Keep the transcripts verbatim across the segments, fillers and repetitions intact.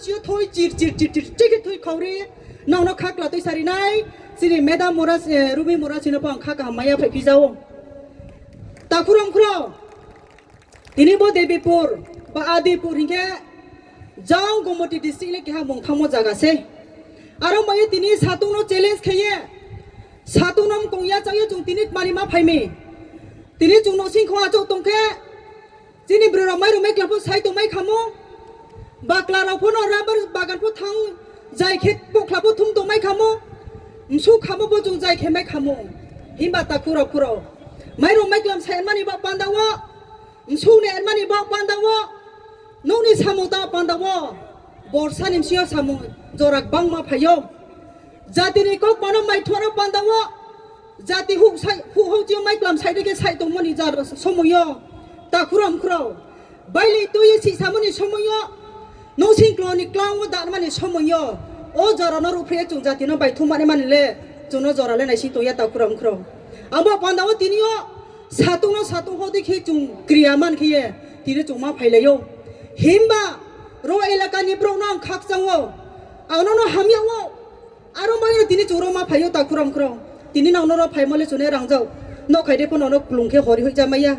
Yo thoi chir chir chir chir chir khe thoi khauri. Nangno kha kla twi sari nai. Chini madam mora, eh, Rumi mora chino pang kha kaham maya phai phijao. Takhuram khro. Tini bo Debipur ba Adipur hinkhe jang Gomoti district le keha mung thangmo jaga se. Aro mayo tini satungno challenge kheye. Satungno mkong ya changyo chung tini mani ma phaimi. Tini chung no sing khwa chok tongkhe. Chini bwrwi rok mai rok mai kla pho sai tong mai khamo. Bakla rok pho no rubber bagan pho thang jai khe pokla pho thum tong mai khamo. Msu khamo bo chung jai khe mai khamo. Himba ta khuro khuro. Mai rok mai klam sai mani ba panda wo. Msu ne mani ba panda wo. Nokni samung ta panda wo. Borsa ni msio samung jora bangma phaio. Jatini kok mano mai thuaro panda wo. Jati huk sai, huk huk jio mai klam sai de ke sai tongmani jar somoyo. Takhuram khurao. Bailei tui si samani somoyo. Nung singkloni klango danmani somoyo. O jora no ruphe chung jati no bai thumani mani le. Chuno jora le nai si toya takhuram khurao. Amo panda wo tini yo satung no satung ho de khe chung kriya man khe ye. Tini chung ma phailayo. Himba ro elaka ni bro no ang khak chango. Ano no hamya wo. Aro maya tini chwng rok ma phaio takhuram khurao. Tini nang norok phaimale chwne rangjao. Nok khaide phano nono klung khe hori hoi jamaya.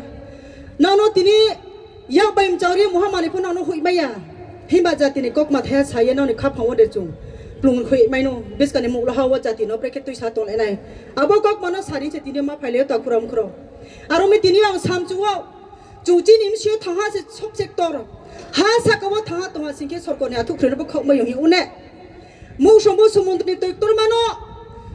Nangno tini yak bai mchangri muhamani phano nangno hoi maya. Himba jatini kokma thaya saya nangni khaphango de chwng. Klung hoi maino biskani muklo hao jatino brekhe twi sa tonglainai. Abo kokmano sari se tini ma phaile takhuram khurao. Aro mi tini ang samchuo. Chwng chini msio thangha se sob sector. Ha saka o thangha tongha singkhe sorkorni athuk khwrwino bo khokmai yong hi une. Mungsongbo sumundrni twi ktormano,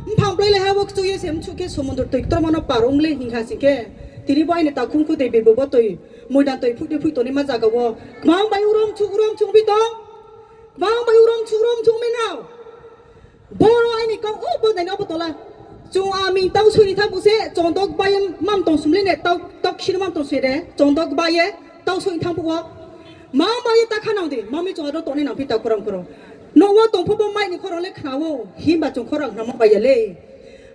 mphang blai lai habo kchukye se mchukhe sumundr twi ktormano par wngle hinkha singkhe. Tini bo aini takhum khu tei bebo bo twi muidan twi phuidi phui tonima jaga o. Kwbang bai urom chu urom chu ungbi tong. Kwbang bai urom chu urom chu ungbi nao. Boro aini kok o bo naini obo tola. Chung aming tau suni thang buse chondok bai mam tong sumle ne tau tok sini mam tong sui de. Chondok bai tau sui thang buo. Mama ye ta khanang de, mami chwng aro toni nang phi ta khorang khorang. Nogo tongpho bo mai ni khorang le khnawo, himba chwng khorang khna ma baya le.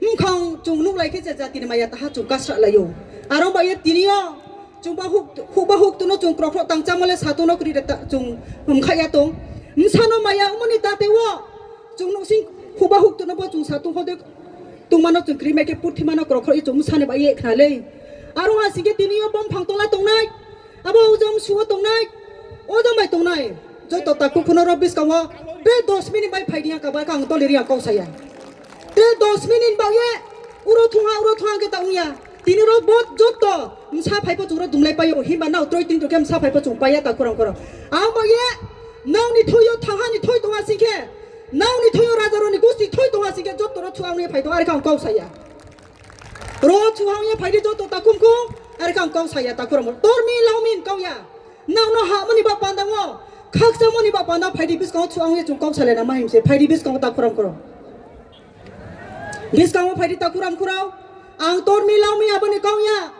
Mkhang chwng nuk lai khe je jati ni maya taha chwng kasra laio. Aro ba ye tini yo chwng ba huk, huk ba huk tuno chwng krok krok tang chamo le satung no kri de ta chwng mkha ya tong. Msano maya umoni ta te wo. Chwng nuk sing huk ba huk tuno bo chwng satung kho de. Tungmano chwng kri mai khe purthimano krok khorok ye chwng msani bai ye khna le. Aro ha singkhe tini yo bom phang tola tongnai. Abo ujom suo tongnai. Ujom bai tongnai. Joto ta kukuno ro biskango. Te dos minute bai phai diya ka bai kang toli riya kau saya. Te dos minute bai ye. Uro thungha, uro thungha ke ta ungya. Tini ro bot joto. Msa phai po chwng ro dumlai payo. Himba nao troi tin to ke msa phai po chwng paya ta kurang kurang. Ang bai ye. Nang ni thoyo thangha ni thoi tonga singkhe. Nang ni thoyo raja ro ni gusti thoi tonga singkhe joto ro thuang ni phai to ari kang kau saya. Ro chuhang ye phaidi joto takhum khum, are kang kau saya takhuram. Tormi laumin kau ya. Nang no ha mani ba panda ngo. Khaksa mani ba panda phaidi biskango chuhang ye chung kau salena mahim se phaidi biskango takhuram koro. Biskango phaidi takhuram khurao. Ang tormi laumi aboni kau ya.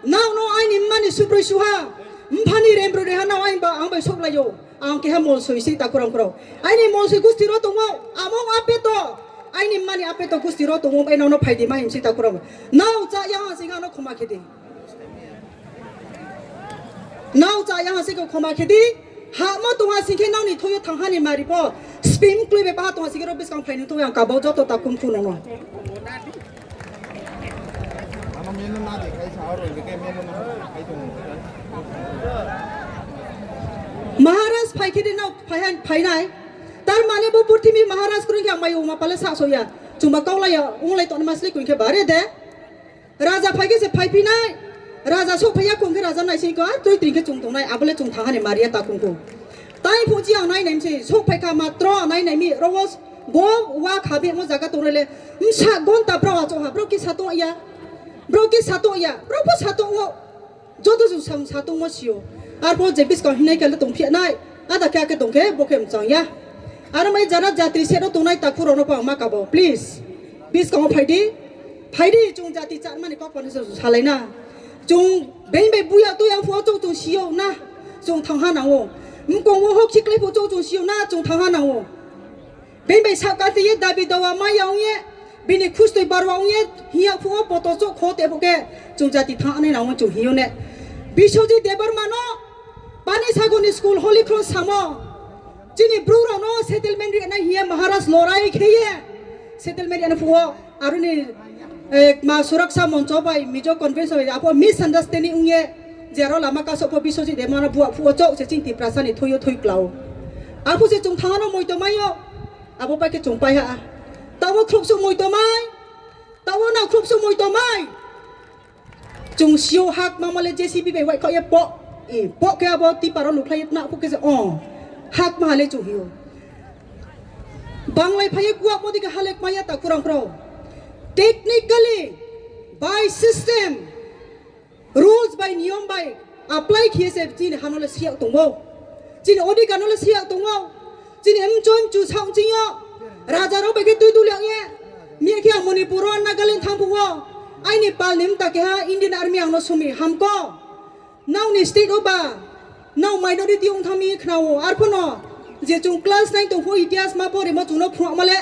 Nang no aini mani suproi suha. Mphani rembroi reha nang aini ba ang bai sok layo. Ang keha mol soi sei takhuram khurao. Aini mol soi gusti ro tongo. Among apeto. Aini mani apeto gusti ro tongo bai nang no phaidi mahim sei takhuram. Nang cha yang ha sing ano khoma khedi. Nang cha yang ha sing khoma khedi. Ha mo tong ha sing khe nang ni thoyo thang ha ni mari po. Spim klui be ba tong ha sing ro biskang phai ni tong yang kabau joto takhum khu no no. Maharaj phai khedi nang phai han phai nai. Tar mane bo purthimbi Maharaj kwrwng khe ang mai uma pale sa soya. Chumba kaulaya unglai tongma sli kwrwng khe bare de. Raja phai khe se phai phinai. Raja sok phaiya kong khe raja nai sing ko ar twi tring khe chung tongnai abole chung thang hani maria ta kung kung. Tai phuji ang nai nai se sok phai kha matro ang nai nai mi ro wo bo wa kha be mo jaga tongnai le. Msa gonta bro acho ha bro ki sa tong ya. Bro ki sa tong ya. Bro pho sa tong wo. Joto jung samung sa tongma sio. Arpho je biskang hinai khe tong phiya nai. Ada khe ake tong khe bo khe mchang ya. Aro mai jana jatri se no tongnai takhu rok no pang ma kabo. Please. Biskango phaidi. Phaidi chung jati charmani kok pano se salai na. Chung beng bai buya to yang phuo chung chung sio na. Chung thang ha nang o. Mkong wo hok siklai phuo chung chung sio na chung thang ha nang o. Bini bai sak kati ye dabi dawa maya ong ye, bini khustui barwa ong ye, hiya phuo poto chok kho tebo khe, chung jati thang ani nang chung hiyo ne. Biswajit Debbarma no, Pani Sagoni school Holy Cross samo, Chini bru rokno settlement rina hiya Maharaj lorai kheye settlement rina phuo aruni, eh, ma suraksa moncho bai Mizo convention bai apo misunderstanding ungye jero lama kaso po Biswajit Debbarma no bua phuo chok se chini Tiprasa ni thuyo thui klao. Apo se chung thangano moito mayo abo pai ke chung pai ha. Tamo khrup su moito mai. Tamo na khrup su moito mai. Chung sio hak ma mole J C B bai wai kho ye po. E po ke abo tiparo lukhlai na pu ke se o. Hak ma le chung hiyo. Banglai phai kuak modi ke halek maya ta kurang pro. Technically, by system, rules by niyom by apply khiye se chini hano le siyak tongo. Chini odhikar no le siyak tongo. Chini em chon chu saung chinyo. Raja rok bai ke tui dul yang ye. Mi khe ang Manipur o Nagaland thang phuo. Aini pal nim ta keha Indian Army ang no sumi hamko. Nau ni state o ba. Nau minority ong thami khnao. Arphono je chung class nine tong phuo itihas ma pore mo chung no phruak male.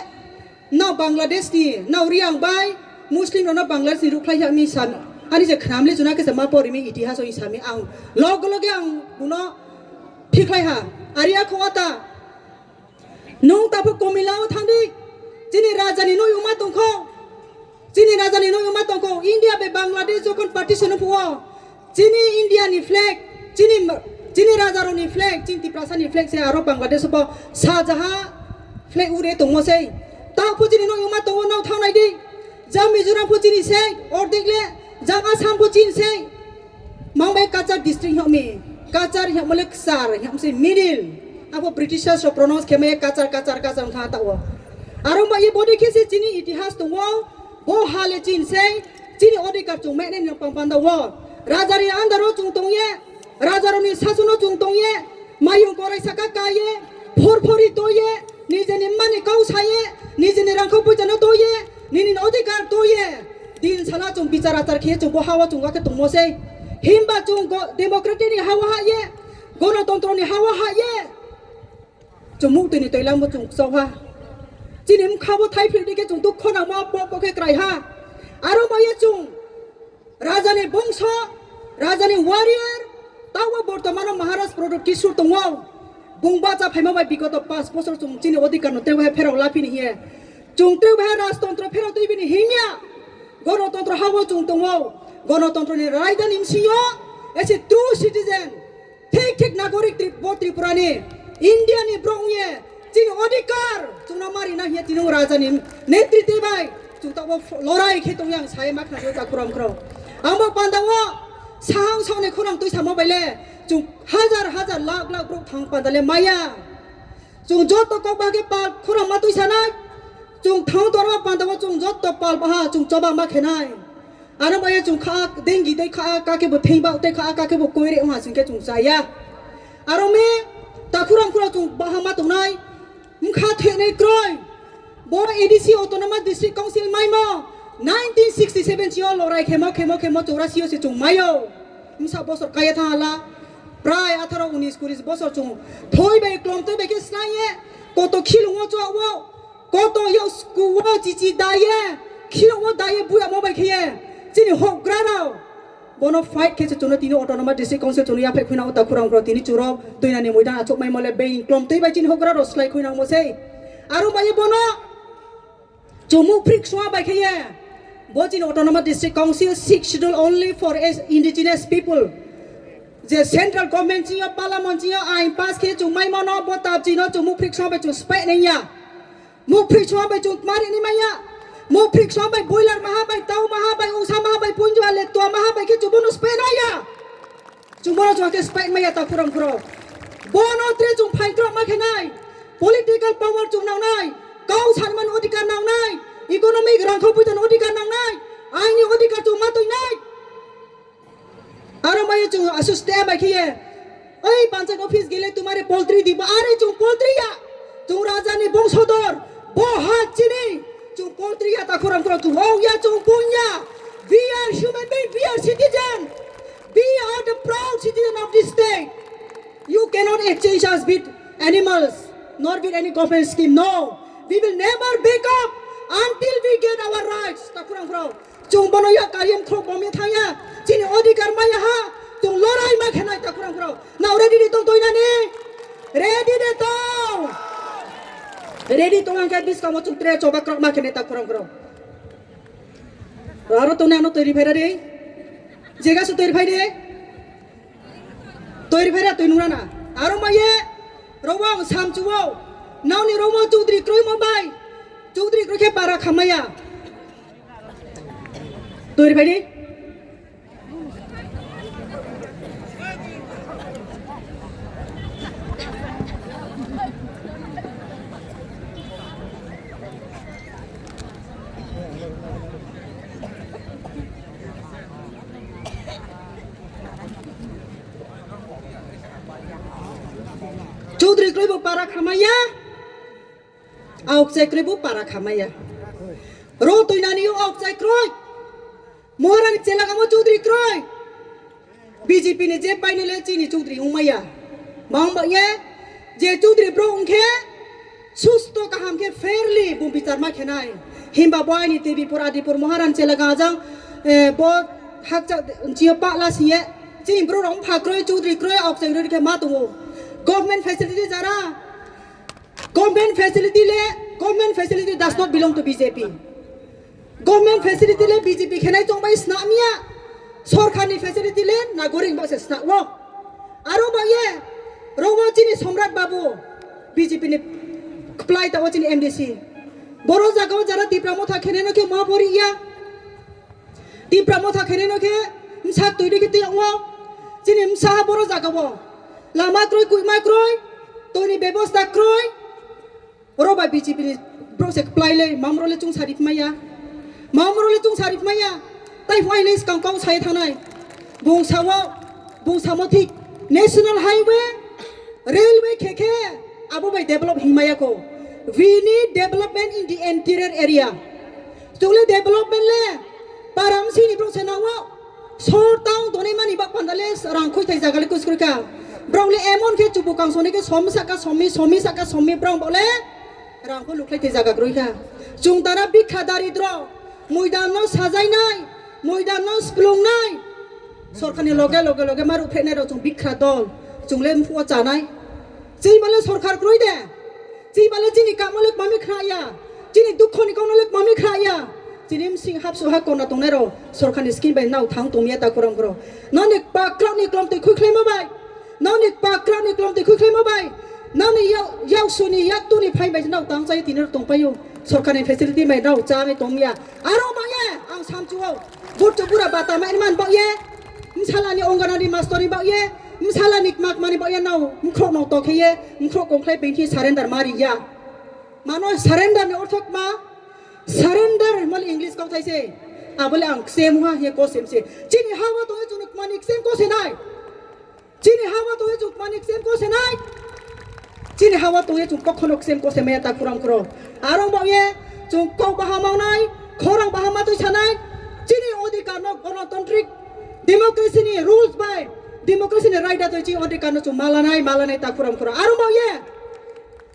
Nau Bangladesh ni, nau Riang bai Muslim rok no Bangladesh ni rukhlai ya mi sami. Ani je khnam le chung na khe se ma pore mi itihas o sami ang. Log log ang buno thikhlai ha. Ari akhong ata. Nung tapuk komila o thangdi. Chini raja ni noi uma tongkho. Chini raja ni noi uma tongkho. India be Bangladesh jokon partition o phuo. Chini India ni flag. Chini, chini raja rok ni flag. Chini Tiprasa ni flag se aro Bangladesh o bo sajaha flag ure tongmo sei. Tapuk chini noi uma tongo nau thangnai di. Jang Mizoram pho chini sei. Ordek le. Jang Assam pho chini sei. Mangbai Cachar district hingmi, Cachar hingmale Ksar hingmse middle. Abo Britishers rok pronounce khemaya Cachar, Cachar, Cachar wngkha ta o. Aro ba ye bodi khe se chini itihas tongo, bo hale chin sei, chini odhikar chung mene ni pang panda o. Raja ni under o chung tongye, raja rok ni sason o chung tongye, mayung korai saka kaye, phor phori toye, nijeni mani kau saye, nijeni rangkho puja no toye, nini odhikar toye. Din sala chung bichar achar khe chung bo hawa chung khe tongmo sei. Himba chung go-, democratic ni hawa ha ye, gonotontro ni hawa ha ye. Chung muk tini toilang bo chung chau ha. Chini mkha bo thai phri dikhe chung dukho na ma po po khe krai ha. Aro ma ye chung raja ni bongso, raja ni warrior, tawa bortomano Maharaj Pradot Kishore tongo. Bung bacha phaima bai bigoto pas bosor chung chini odhikar no tewa pherok lapini hiye. Chung tei bahai rajtontro phero twi bini himya. Gonotontro habo chung tongo. Gonotontro ni raidani msingo as a true citizen, thik thik nagorik Trip-, bo Tripura ni, India ni borok wngye chini odhikar chungno mari na hiya tini raja ni netritwi bai chung tabok lorai khe tongya ang sai ma khna ta khurang khurang. Amo pandao sahang song ni khurang twi samo baile chung hajar hajar lakh lakh borok thang pandale maya. Chwng joto kok bahai khe pal khorang ma twi sanai. Chwng thang torma panda o chwng joto pal baha chwng choba ma khenai. Aro maya chwng kha dengi tei kha kake bo theng ba tei kha kake bo koire wngha sing khe chwng chaya. Aro me takhurang khura chwng baha ma tongnai. Mkha thenai kroi. Bo A D C Autonomous District Council maimo nineteen sixty seven chio lorai khemo khemo khemo chorasi o se chwng maio. Msa bosor kaya thang hala. Prai atharo unis kuri bosor chwng thoi bai klom twi bai khe slai ye, koto khilungo chwa wo, koto yo sku wo chichi da ye, khilungo da ye buya mo bai khe ye. Chini hokgra rao bono fight khe se chwngno tini Autonomous District Council chwngno yaphai khuina uta khurang khurang tini chwrok tuinani moidan achuk mai mole being klom twi bai chini hokgra rao slai khuina mo sei. Aro bai bono Chumuk phrik sua bai khe ye. Bo chini Autonomous District Council six schedule only for as indigenous people. Je central government chini yo parliament chini yo ain pass khe chumai mano bo tab chini no chumuk phrik sua bai chu spek nai ya. Muk phrik sua bai chu mari ni maya. Muk phrik sua bai boiler maha bai tau maha bai usa maha bai punju ale tua maha bai khe chu bono spek nai ya. Chwng bono chwng khe spike maya ta khurang khurok. Bono tre chwng phaintrok ma khe nai. Political power chwng nang nai. Kau sanmani odhikar nang nai. Economic rangkhok poitani odhikar nang nai. Aini odhikar chwng ma twi nai. Aro maya chwng asus te bai khe ye. Oi panchayat office gele tumare poultry dibo. Are chwng poultry ya. Chwng raja ni bongsodor. Bo ha chini. Chwng poultry ya ta khurang khurang chwng. Oh ya chwng pun ya. We are human being. We are citizen. We are the proud citizen of this state. You cannot exchange us with animals, nor with any government scheme. No, we will never back up until we get our rights. Takurang khorok, chwng bono ya kariyam khorok bomya thangya. Chini odhikar maya ha, chwng lorai ma khenai takurang khorok. Now ready de tong toinani? Ready de tong? Ready tong ang khe bwskango chwng tre choba kwrwkma khe neta khorang kwrwng. Aro tongni ano twi riphaira de. Jega se twi riphaide. Twi riphaira twi nungrana. Aro maye rowang samchuo. Naoni romo chudri kroimo bai. Chudri kroi khe para khamaya. Twi riphaide. Chudri kroibo para khamaya. Auk chai kroi bo para khamaya. Ro tuinani o auk chai kroi. Moharani chelagamo chudri kroi. B J P ni je painile chini chudri umaya. Mang ba ye je chudri bro ungkhe susto kaham khe fairly bum bichar ma khenai. Himba bo aini T V pur Adipur Moharan chelaga ajang, eh, bo hakcha chiyo pala siye. Chini bro rong pha kroi chudri kroi auk chai kroi khe ma tongo. Government facility jara Government facility le, government facility does not belong to B J P. Government facility le B J P khenai chongbai snamya. Sorkarni facility le nagorik ba se snao. Aro ba ye, rogo chini Somrat Babu, B J P ni kplai tao chini M D C. Boro jagao jara Tipra Motha kheneno khe ma bori ya. Tipra Motha kheneno khe msak twi rikhe twi wngo. Chini msa ha boro jagao. Lama kroi, kuima kroi, toni bebosta kroi. Oro ba B J P ni bro se kplai le, mamro le chung sari pmaya. Mamro le chung sari pmaya. Tai huai le skang kau sai thanai. Bung sao, bung samo thik. National Highway, Railway khe khe abo bai develop himaya ko. We need development in the interior area. Chwng le development le para msini bro se nango. Sor town tonwi mani bak panda le rang khoi thai jaga le kus kroi kha. Bro le emon khe chubu kang soni khe somi saka somi, somi saka somi bro bo le rang kho luklai thai jaga kroi kha. Chwng tara bikha daridro, muidan no sajainai, muidan no splungnai. Sorkarni loge loge loge maru phenai rok chwng bikha dol, chwng le mphua chanai. Chini bale sorkar kroi de. Chini bale chini kamo le mami khna ya. Chini dukho ni kono le mami khna ya. Chini msing hapsu ha kona tongnai rok sorkar ni scheme bai nao thang tongya ta kurang kuro. Nani pakra ni klom twi khui khlai ma bai. Nani pakra ni klom twi khui khlai ma bai. Nani yau, yau suni yak tuni phai bai nao tang chai tini rok tong payo. Sorkar ni facility bai nao cha ni tong ya. Aro ma ye ang samchu o. Burcho bura bata ma man ba ye. Msala ni ongana ni mastori ba ye. Msala ni mak mani ba ye nao. Mkhrok no to khe ye. Mkhrok kong khlai bengthi surrender mari ya. Mano surrender ni orthok ma, surrender hwnmale English kok thai se. Abole ang ksem ha he kosem se. Chini hawa tongwi chwngno kmani ksem kose nai. Chini hawa tongwi chwng kmani ksem kose nai. Chini hawa tongwi chwng kokhono ksem kose maya ta kuram kuro. Arong baoye chwng kok baham mangnai, khorang baham matwi sanai. Chini odhikar no gonotantrik democracy ni rules bai, democracy ni raida twi chini odhikar no chwng malanai, malanai ta kuram kuro. Arong baoye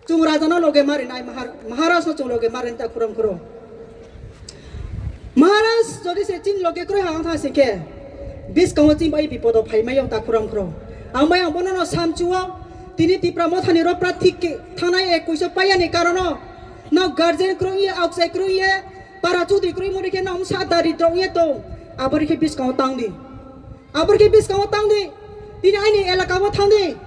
Chwng raja no loge marinai, Mahar-, Maharaj no chwng loge marinai ta kuram kuro. Maharaj jodi se chini loge kroi ha wng thang sing khe, biskango chini bai bipodo phai mai yong ta kuram kuro. Ang bai ang bono no samchuo, tini Tipra Motha ni ro prathi khe thanai ek kuiso paya ni karono, no guardian kroi ye, outside kroi ye, para chudri kroi mori khe no sa daridro ye tong, abori khe biskango tang di. Abor khe biskango tang di, tini aini elaka o thang di.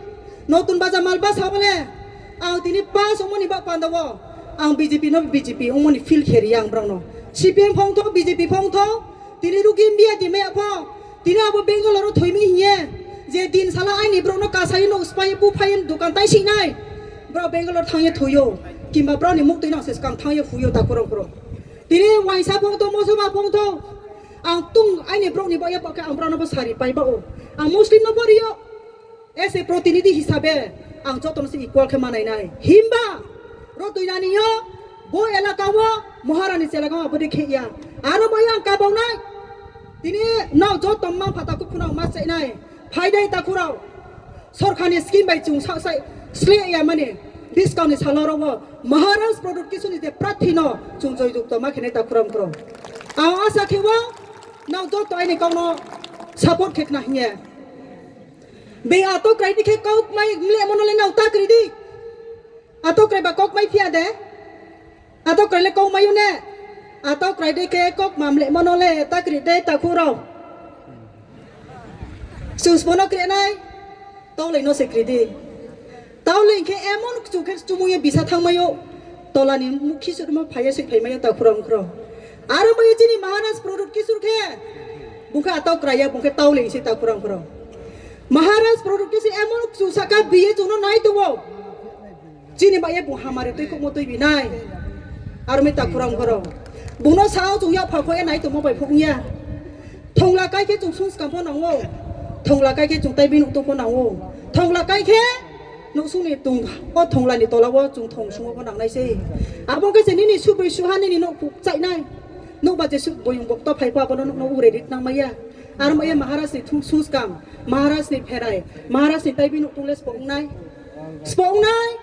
Notun Baja Malbasa bole ang tini pass wngmani bak panda o ang B J P no B J P wngmani feel khe ri ang borok no. C P M phongtho, B J P phongtho, tini rugi India di maya pho, tini abo Bangalore o thoi mi hiye, je din sala aini borok no kasai no spai bu phai dukan tai si nai. Borok Bangalore thang ye thoi o, kimba borok ni muk twi no se skang thang ye phui o ta kurang kurang. Tini waisa phongtho, mosoma phongtho, Ang tung aini borok ni bagwi khe ang borok no bo sari pai ba o. Ang Muslim no bo rio. As a protinidhi hisabe ang joto no se equal khe manai nai. Himba ro twi nani yo bo elaka o Maharani chelaka ma bo de khe ya. Aro bo yang kabau nai. Tini no joto mang phata kuphuna ma chai nai. Phaidai ta khurao. Sorkarni scheme bai chwng sa-, sai sle ya mani, bwskangni salo rogo Maharaj Product Kishuni je prathi no chwng joy jukto ma khenai ta khurao khurao. Ang asa khe o nang joto aini kokno support khe khna hinya. Be ato krai di khe kok mai mle mono le nang ta kri di. Ato krai ba kok mai phiya de. Ato kwraile kok mayu ne. Ato kwrai de khe kok mamle mono le ta kri de ta khuro. Sus mono kre nai. Tolei no se kri di. Tolei khe emon kchu khe chumui bisa thangmayo. Tolani mukhi sur mo phaiya sui phaimayo ta khuro khuro. Aro mayo chini Maharaj product kisur khe. Bungkha ato kwraiya bungkhe tolei se ta khuro khuro. Maharaj product kisur emon kchu saka biye chuno nai tuwo. Chini ba ye bung hamari twi khukmo twi binai. Armi ta khurang khoro. Bungno sao chung ya phakho ya nai tongmo bai phung ya. Thongla kai khe chung sung skam pho nango. Thongla kai khe chung tai bini utung pho nango. Thongla kai khe nuk sung ni tung o thongla ni tola o chung thong sungo pho nangnai se. Abo khe se nini subri suha nini nok phuk chai nai. Nuk ba je suk boyung bok to phai pho abono nuk no ure rit nang maya. Armi ye Maharaj ni thung sung skam. Maharaj ni pherai. Maharaj ni tai bini utung le spong nai. Spong nai.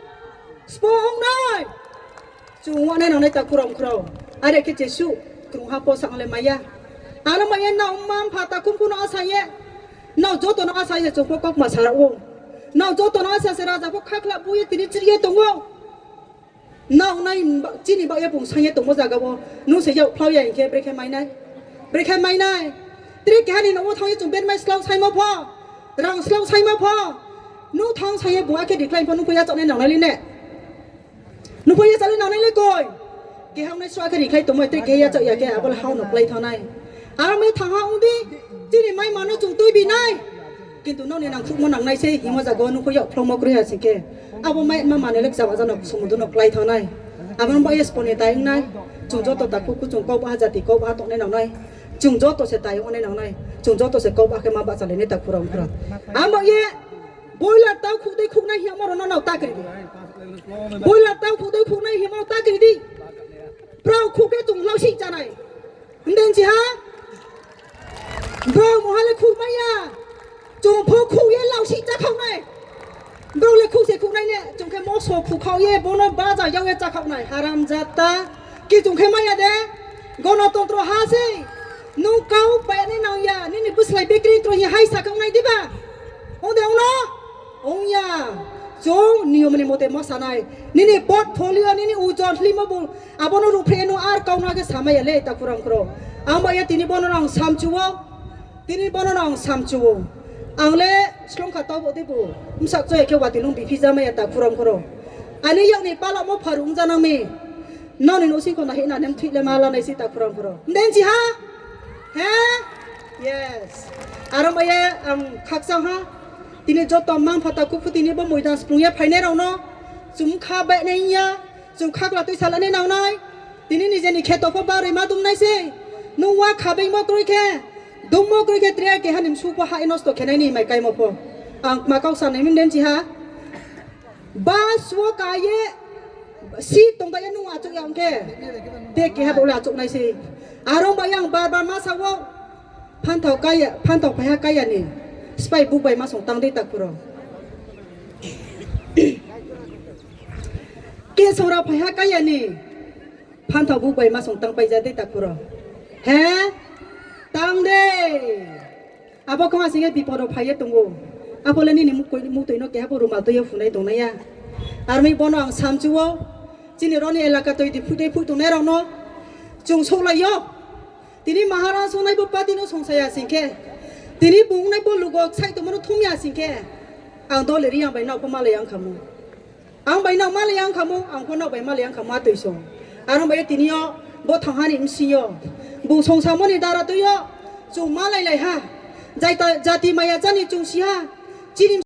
Spo ong nai. Chung wane nang nai ta khurang khurao. Are khe jesu. Krung ha po sang le maya. Aro maya na umma pha ta kum kuno asa ye. Na joto no asa ye chung po kok ma sara o. Na joto no asa se raja po khakla bu ye tini chiri ye tongo. Na nai chini ba ye bung sang ye tongo jaga o. Nu se yau phlau ya inkhe brekhe mai nai. Brekhe mai nai. Tre kehani no thang ye chung ben mai slau sai mo pho. Rang slau sai mo pho. Nu thang sai ye bung akhe decline pho nu pho ya chok nai nang nai le ne. Nupho ya chale nangnai le koi. Keha wngnai sua khe rikhlai tongmai tei keha ya chak ya khe abo le hao no klai thanai. Aro mai thangha wngdi chini mai mano chung twi binai. Kintu noni nang khukmo nangnai se himo jago nupho ya phlongmo kwrwi ha singkhe. Abo mai ma mane le chaba jano sumudu no klai thanai. Abo no ba yes poni tai wngnai. Chung joto ta kuku chung kok baha jati kok baha tongnai nangnai. Chung joto se tai wngnai nangnai. Chung joto se kok baha khe ma bachalainai ta khura wngkhra. Amo ye boiler tau khukdai khuknai hiya moro no nau ta kri di. Boiler tau khukdai khuknai hiya moro ta kri di. Bro khukhe chung lau si chanai. Nden si ha? Bro mohale khuk maya. Chung pho khuk ye lau si cha khau nai. Bro le khuk se khuk nai ne. Chung khe moso khuk khau ye bono baja yau ye cha khau nai. Haram jata. Ki chung khe maya de. Gonotontro ha se. Nung kau paya ni nang ya. Nini buslai bekri tro hi hai sa khau nai diba. Ong de ong no. Ong ya. Chung niyom ni mote ma sanai. Nini portfolio nini ujon hlimo bul. Abono ruphe no ar kau na ke samaya le ta kurang kro. Ang ba ya tini bono nang samchuo. Tini bono no ang samchuo. Ang le slongkha taubo teibo. Msak choya khe watwi lung biphi jamaya ta khurang khoro. Ani yakni palamo pharu wngjanang mi. Noni no singko na hina nem thwi le ma lanai si ta khurang khoro. Nden si ha? He? Yes. Aro maya ang khakchang ha. Tini joto mang phata kukhu tini bo moidan sprung ya phainai rok no. Chum kha bai nai ya. Chum khakla twi salani nang nai. Tini nijeni kheto pho barwi ma dum nai se. Nung wa kha bai mo kroi khe. Dum mo kroi khe tre ke hanim su pho hai nosto khe nai ni mai kai mo pho. Ang ma kau sa nai min den si ha. Ba suo ka ye si tong ba ye nung achuk ya ong khe. Te ke ha bo la achuk nai se. Arong ba yang bar bar ma sa wo. Phanthau kaya, phanthau phaiha kaya ni. Spai buk bai ma song tang dei tak phuro. Ke sora phaiha kaya ni. Phanthau buk bai ma song tang paija dei tak phuro. He? Tang dei. Abo kho asing e bipodo phaiye tongo. Abo le nini muk-, muktwi no keha bo rumal twi phunai tongnai ya. Armi bono ang samchuo. Chini roni elaka twi di phutei phu tongnai rok no. Chung soklai yo. Tini Maharaj wngnai bo party no songsaya singkhe, tini bo wngnai bo lugo sai tongmano thumya singkhe, ang dole ri ang bai nok bo malai ang khamu. Ang bai nok malai ang khamu, ang pho nok bai malai ang khamu atwi song. Aro bai tini o bo thang hani msing yo. Bo songsamoni dara twi o, chung malai lai ha. Jaita, jati maya jani chung si ha. Chini